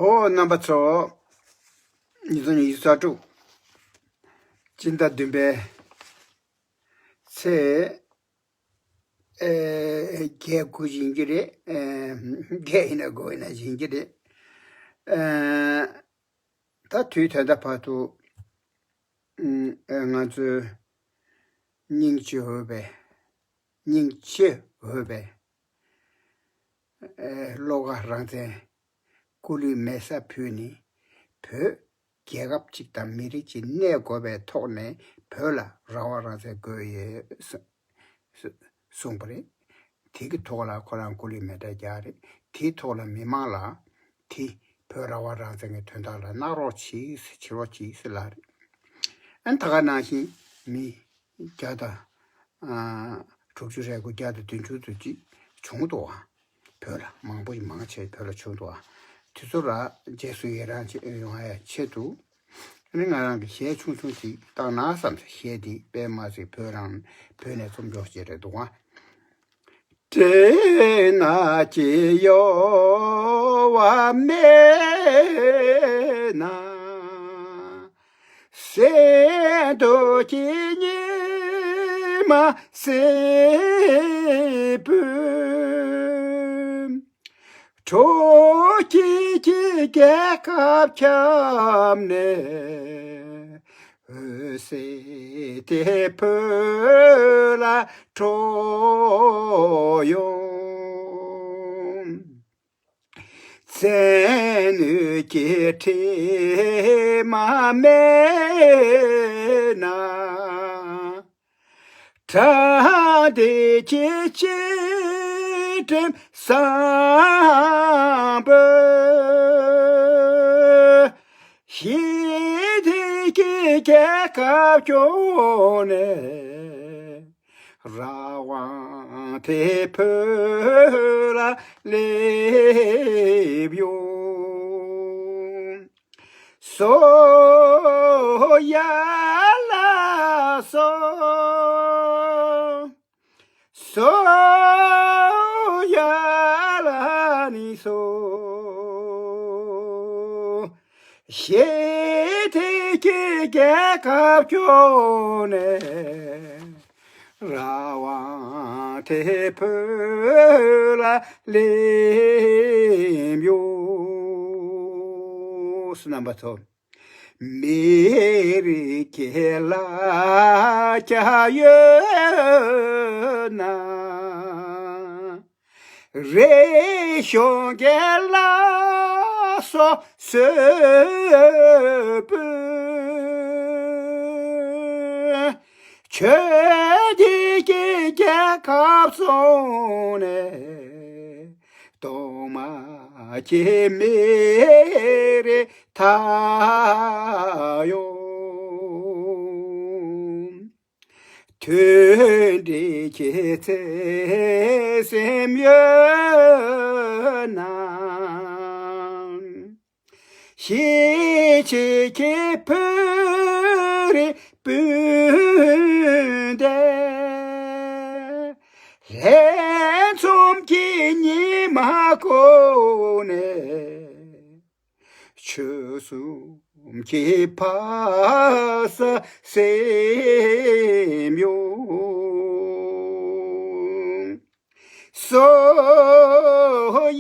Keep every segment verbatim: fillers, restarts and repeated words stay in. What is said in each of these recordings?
ཨོ་རྣམ་པ་ཚོ། ཉིས་སྟོང་ཉི་ཤུ་རྩ་དྲུག་སྤྱི་ཟླ་བདུན་པའི་ཚེས་ཨེ་བརྒྱད་དགུ་ཡིན་གྱི་རེད། ཨེ་བརྒྱད་ཡིན་ན་དགུ་ཡིན་ན་ཡིན་གྱི་རེད། ཨེ་ད་དུས་ད་ལྟ་བར་དུ་ཨེ་ང་ཚོའི་སྙིང་རྗེ་འོས་པའི་སྙིང་རྗེ་འོས་པའི་ཨེ་བློ་དགའ་རང་བཙན་སྐུ་ལུས་མེ་སར་ཕུལ་ནས། བོད་རྒྱལ་ཁབ་ཅིག་དང་མི་རིགས་ཅིག་གནས་དགོས་པའི་ཐོག་ནས་བོད་ལ་རང་དབང་རང་བཙན་དགོས་ཡོད་ཟེར་གསུངས་པ་རེད། དེ་གི་ཐོག་ལ་ཁོ་རང་སྐུ་ལུས་མེ་སྲེག་རྒྱག་རེད། དེའི་ཐོག་ལ་མི་མང་ལ་དེ་བོད་རང་དབང་རང་བཙན་གྱི་དོན་དག་ལ་གནང་རོགས་གྱིས་ཟེར་བྱེད་རོགས་གྱིས་ཟེར་ལབ་རེད། ཨ་ནི་ད་ག་ནང་བཞིན་མི་བརྒྱ་དང་ཨ་དྲུག་ཅུ་རེ་དགུ་བརྒྱ་དང་བདུན་ཅུ་ཙམ་ཅིག་བྱུང་འདུག་ཨ། བོད་ལ་མང་པོ་ཞིག་མང་ཆེ་བོད་ལ་བྱུང་འདུག་ཨ། དེ་ཚོ་ལ་རྗེས་སུ་ཡི་རང་བྱེད་ཡོང་ཡ་ཆེད་དུ། ཨ་ནི་ང་རང་གི་གཞས་ཆུང་ཆུང་ཅིག་བཏང་ན་བསམ་ཟེར། གཞས་འདི་དཔེ་མ་སྲིད་བོད་རང་བོད་ནས་རྩོམ་འཇོག་བྱས་རེད་འདུག་ཨ། དྲན་ན་ཅི་གཡོ་བ་མེད་ན། གསེར་དུ་གྱི་ཉི་མ་སྲིད་པོའི། དྲོ་སྐྱིད་ཀྱི་རྒྱལ་ཁབ་ཁྱབ་ནས། འོད་ཟེར་དེ་བོད་ལ་འཕྲོ་ཡོང་། བཙན་གནོན་གྱི་དྲི་མ་མེད་ན། དྲང་བདེན་གྱི་བཅའ་ཁྲིམས་བཟང་པོ། ཞི་བདེ་གི་རྒྱལ་ཁབ་སྐྱོང་ནས། རང་དབང་དེ་བོད་ལ་སླེབས་ཡོང་། སོ་ཡ་ལ་སོ། སོ་ཡ་ལ་ནི་སོ། ཞི་བདེ་གི་རྒྱལ་ཁབ་སྐྱོང་ནས། རང་དབང་དེ་བོད་ལ་སླེབས་ཡོང་། རྣམ་པ་ཚོ། མི་རིགས་ཀྱི་ལ་རྒྱ་ཡོད་ན། རིག་གཞུང་གི་བླ་སྲོག་གསོན་པོ། ཆོས་བདེན་གྱི་རྒྱལ་ཁབ་བཟུང་ནས། གདོང་དམར་གྱི་མི་རིགས་ཐར་ཡོང་། མཐུན་སྒྲིལ་གྱི་བརྩེ་སེམས་ཡོད་ན། གཞིས་བྱེས་ཀྱི་བོད་རིགས་སྤུན་ཟླ། ལྷན་འཛོམས་ཀྱི་ཉི་མ་བཀོད་ནས། ཆོལ་གསུམ་གྱི་ཕ་ས་སེམས་ཡོང་། སོ་ཡ་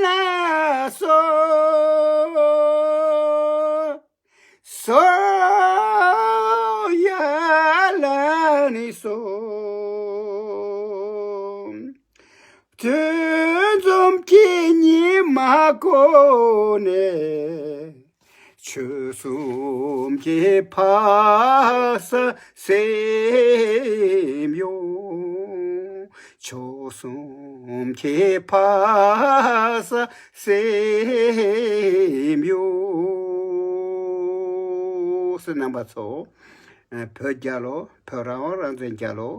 ལ་སོ། སོ་ཡ་ལ་ནི་སོ། མཐུན་འཛོམས་ཀྱི་ཉི་མ་བཀོད་ནས། ཆོལ་གསུམ་གྱི་ཕ་ས་སེམས་ཡོང་། ཆོལ་གསུམ་གྱི་ཕ་ས་སེམས་ཡོང་། རྣམ་པ་ཚོ། བོད་རྒྱལ་ལོ། བོད་རང་དབང་རང་བཙན་རྒྱལ་ལོ།